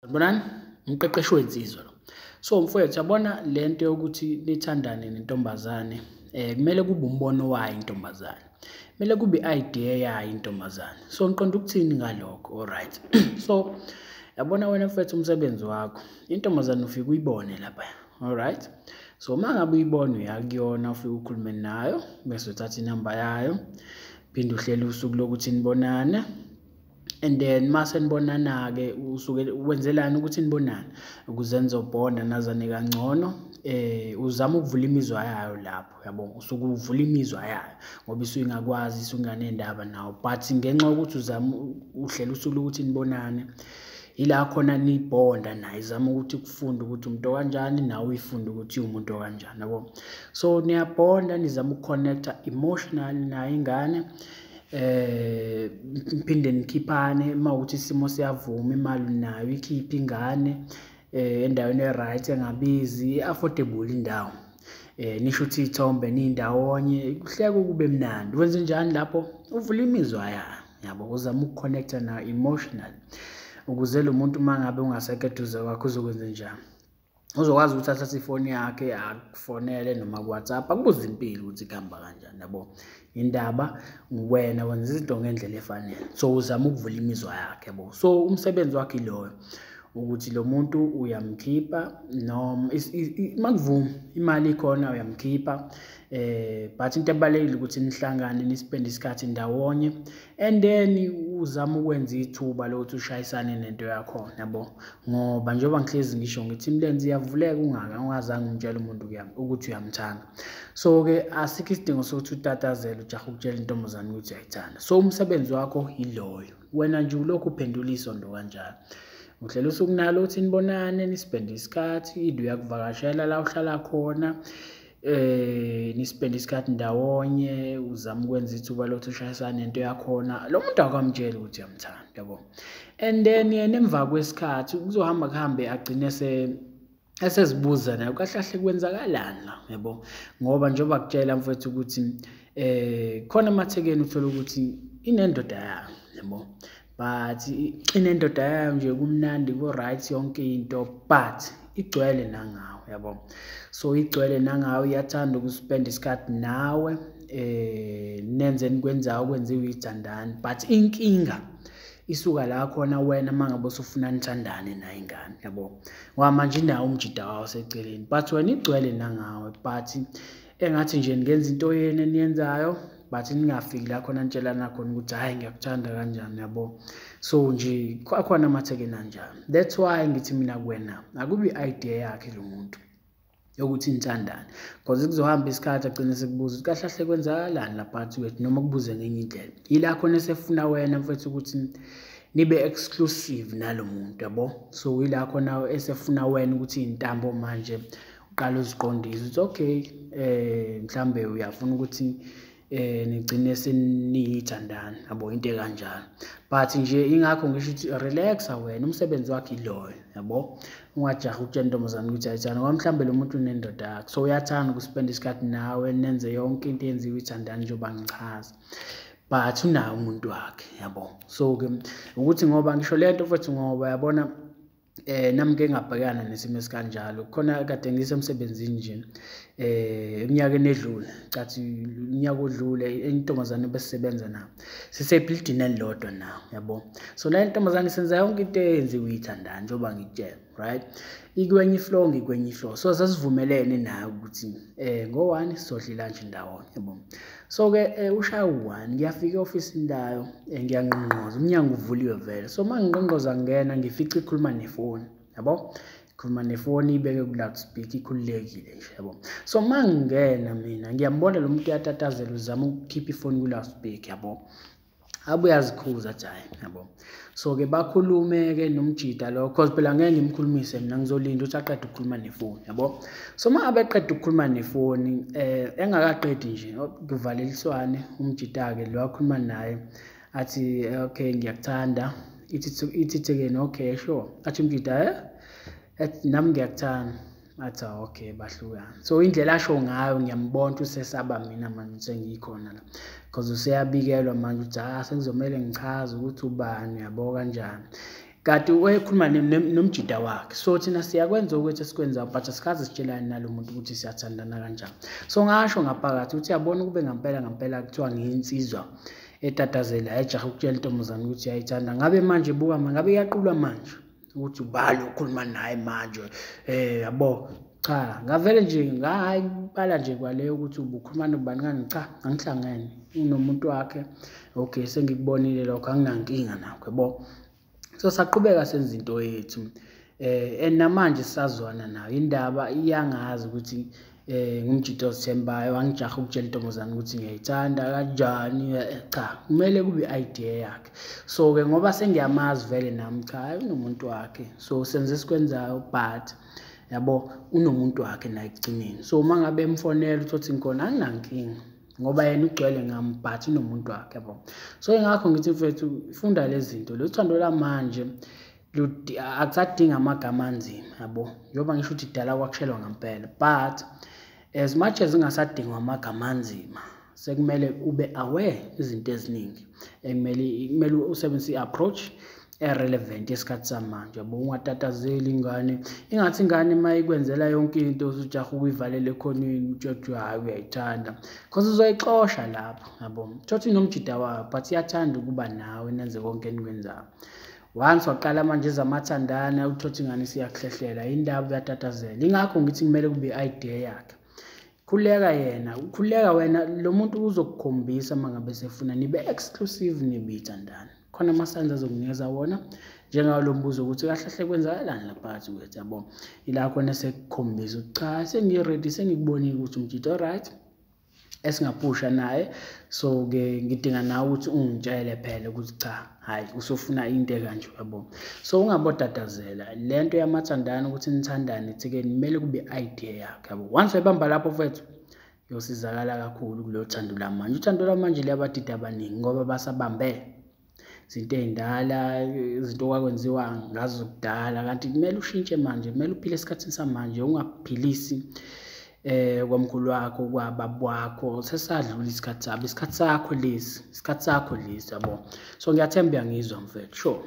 Sanibonani, umqeqeshi wensizwa lo. So mfowethu, yabona lento yokuthi nithandane nentombazane, kumele kube umbono wayo intombazane. Kumele kube i-idea yayo intombazane. So ngiqonda ukuthini ngalokho? Alright. So yabona wena mfethu, umsebenzi wakho, intombazane ufike uyibone lapha. Alright. So uma ngabe uyibona uya kuyona, ufike ukhulume nayo, bese uthatha inamba yayo, phinde uhlele usuku lokuthi nibonane. And then mase nibonana-ke, usuke wenzelani ukuthi nibonane? Ukuze nizobhonda, nazane kangcono. Uzama ukuvula imizwa yayo lapho, yabo. Usuke uvula imizwa yayo ngoba isuke ingakwazi, isuke inganendaba nawe, but ngenxa yokuthi uzama uhlela usuku lokuthi nibonane, ila khona nibhonda naye, izama ukuthi kufunde ukuthi umuntu okanjani, nawe uyifunde ukuthi uwumuntu okanjani, yabo. So niyabhonda, nizama uku-connect-a emotionally nayo ingane. Niphinde nikhiphane uma kuwukuthi isimo siyavuma, imali unayo, ikhiphe ingane endaweni e-right, engabizi, i-affordable indawo. Nishuthe iy'thombe nindawonye, kuhleke kube mnandi. Wenzenjani lapho? Uvula imizwa yayo, yabo, uzama uku-connect-a nayo emotionally, ukuze lo muntu uma ngabe ungasekho eduze kwakho uzokwenzenjani? Uzokwazi ukuthi athathe ifoni yakhe akufonele noma ku-WhatsApp, akubuze impilo ukuthi kuhamba kanjani, yabo. Indaba wena wenza izinto ngendlela efanele, so uzama ukuvula imizwa yakhe, yabo. So umsebenzi wakhe iloyo, ukuthi lo muntu uyamkhipha noma makuvuma imali ikhona uyamkhipha, but into ebalulekile ukuthi nihlangane, ni-spend-e isikhathi ndawonye, and then uzame ukwenza ithuba lokuthi ushayisane nento yakhona, yabo. Ngoba njengoba ngihlezi ngisho ngithi imilenze iyavuleka ungazange umtshele umuntu ukuthi uyamthanda. So-ke asikho isidingo sokuthi utatazele ujahe ukutshela intombazane ukuthi uyayithanda. So umsebenzi wakho yiloyo, wena nje ulokhu uphendula isondo kanjalo. Uhlela usuku nalo ukuthi nibonane, ni-spend-e isikhathi, into uyakuvakashela la uhlala khona, ni-spend-e isikhathi ndawonye, uzame ukwenza ithuba lokuthi ushayisane nento yakhona. Lo muntu akamtsheli ukuthi uyamthanda, yabo. And then yena emva kwesikhathi kuzohamba kuhambe agcine esezibuza naye kahle kahle kwenzakalani la, yabo. Ngoba njengoba kutshela mfowethu ukuthi khona emathekeni uthola ukuthi inendoda yayo, yabo. But inendoda yayo nje, kumnandi, ku-right yonke into, but igcwele nangawe, yabo. So igcwele nangawe, iyathanda uku-spend isikhathi nawe, nenze enikwenzayo okwenziwa iy'thandani, but inkinga isuka la khona wena uma ngabe usufuna nithandane nayo ingane, yabo. Ngoba manje inawo umjida wayo oseceleni, but wena igcwele nangawe, but engathi nje ningenza into yenu eniyenzayo, but ningafiki la khona nitshelana khona ukuthi hhayi ngiyakuthanda kanjani, yabo. So nje akhona amathekeni anjalo. That's why ngithi mina kuwena akube i-idea yakhe lo muntu yokuthi nithandane, cause kuzohamba isikhathi agcine sekubuza ukuthi kahle kahle kwenzakalani lapha phakathi kwethu, noma kubuze ngenye indlela. Yila khona esefuna wena mfethu ukuthi nibe exclusive nalo muntu, yabo. So yila khona esefuna wena ukuthi iy'ntambo manje uqale uziqondise ukuthi okay, mhlambe uyafuna ukuthi nigcine seniyithandana, yabo, into ekanjalo. But nje ingakho ngisho ukuthi relax-a wena, umsebenzi wakho iloyo, yabo. Ungajahi ukutshela intombazane ukuthi uyayithanda, ngoba mhlambe lo muntu unendoda yakhe, so uyathanda uku-spend-a isikhathi nawe, nenze yonke into eyenziwa ithandani njengoba ngichaza, but unawo umuntu wakhe, yabo. So-ke ukuthi ngoba ngisho le nto futhi, ngoba yabona nami ngike ngabhekana nesimo esikanjalo. Khona kade ngisemsebenzini nje eminyakeni edlule, cathi unyaka odlule, intombazane ebesisebenza nayo, sisebhilidini elilodwa nayo, yabo. So la intombazane senza yonke into eyenziwa iy'thandani njengoba ngikutshela, right? Ikwenye i-floor, ngikwenye i-floor. So sasivumelene nayo ukuthi ngo-1 sizodla i-lunch ndawonye, yabo. So-ke ushaya u-1, ngiyafika e-ofisini layo, ngiyangqongqoza, umnyango uvuliwe vele. So uma ngingqongqoza ngingena, ngifica ikhuluma nefoni, yabo. Ikhuluma nefoni, ibeke ku-loudspeaker, ikhululekile nje, yabo. So uma ngingena mina ngiyambona lo muntu uyatatazela, uzama ukukhipha ifoni ku-loudspeaker, yabo. Abuye azikhuza athi hhayi, yabo. So-ke bakhulume-ke nomjida lo, cause phela ngeke ngimkhulumise mina, ngizolinda ukuthi aqede ukukhuluma nefoni, yabo. So uma ngabe eqeda ukukhuluma nefoni, engakaqedi nje kuvaleliswane, umjida-ke lo akhuluma naye athi okay ngiyakuthanda, ithi thekeni okay sure, athi umjida athi nami ngiyakuthanda, athi okay, bahlukana. So indlela asho ngayo ngiyambona ukuthi usesaba mina manje sengikhona la, cause useyabikelwa manje ukuthi ha sengizomele ngichaze ukuthi ubani, yabo, kanjani. Kanti wayekhuluma nomjida wakhe. So thina siyakwenza ukuthi esikwenzayo, but asikaze sitshelane nalo muntu ukuthi siyathandana kanjani. So ngasho ngaphakathi ukuthi yabona kube ngampela ngampela kuthiwa ngiyinsizwa etatazela ejaha ukutshela intombazane ukuthi uyayithanda. Ngabe manje buka ngabe iyaqulwa manje ukuthi ubalo ukhuluma naye manje yabo. Cha, ngavele nje ngayibala nje kwaleyo ukuthi ubukhuluma nobani ngani, cha angihlangene unomuntu wakhe. Okay, sengikubonile lokho, anginankinga nakho yabo. So saqhubeka senza into yethu and namanje sisazwana nayo indaba iyangazi ukuthi ngumjito ozithembayo, angijaha ukutshela intombazane ukuthi ngiyayithanda kanjani. Cha, kumele kube idea yakhe. So ke ngoba sengiyamazi vele nami, cha unomuntu wakhe, so senze esikwenzayo, but yabo unomuntu wakhe naye ekugcineni. So uma ngabe emfonela uthi ngikhona, anginankinga ngoba yena ugcwele ngami, but unomuntu wakhe yabo. So ingakho ngithi mfethu funda lezi zinto, lo thando lamanje akusadingi amagama anzima yabo, njengoba ngisho ukuthi kudala kwakushelwa ngempela, but as much as ingasadingwa amagama anzima, sekumele ube aware izinto eziningi ekumele usebenzise i-approach e-relevant yesikhathi samanje yabo. Ungatatazeli ingane, ingathi ingane uma ikwenzela yonke into usujaha ukuyivalela ekhoneni utshela hayi uyayithanda, cause uzoyixosha lapho yabo. Thothi inomjida wayo but iyathanda ukuba nawe nenze konke enikwenzayo. Once waqala manje ezamathandana uthothi ingane isiyakuhlehlela indaba, uyatatazela. Ingakho ngithi kumele kube i-idea yakhe. Khuleka yena, khuleka wena, lo muntu uzokukhombisa uma ngabe sefuna nibe exclusive, nibe ithandana. Khona ama-signs azokunikeza wona njengawo lo mbuzo ukuthi kahle hle kwenzakalani lapha phakathi kwethu yabo. Ila khona sekukhombisa ukuthi cha sengi-ready, sengikubonile ukuthi umjito alright esingaphusha naye. So ke ngidinga nawe ukuthi ungitshele phela ukuthi cha hayi usofuna into ekanje yabo. So ungabotatazela lento yamathandana ukuthi nithandane thikeni, kumele kube idea yakhe yabo. Once wayibamba lapho mfethu uyosizakala kakhulu kulo thando lamanje. Uthando lamanje liyabadida abaningi ngoba basabambe izinto ey'ndala, izinto okwakwenziwa ngazo kudala, kanti kumele ushintshe manje, kumele uphile esikhathini samanje, ungaphilisi kwamkhulu wakho, kwababa wakho. Sesadlula isikhathi sabo, isikhathi sakho lesi, isikhathi sakho lesi yabo. So ngiyathemba uyangizwa mfethu, sure.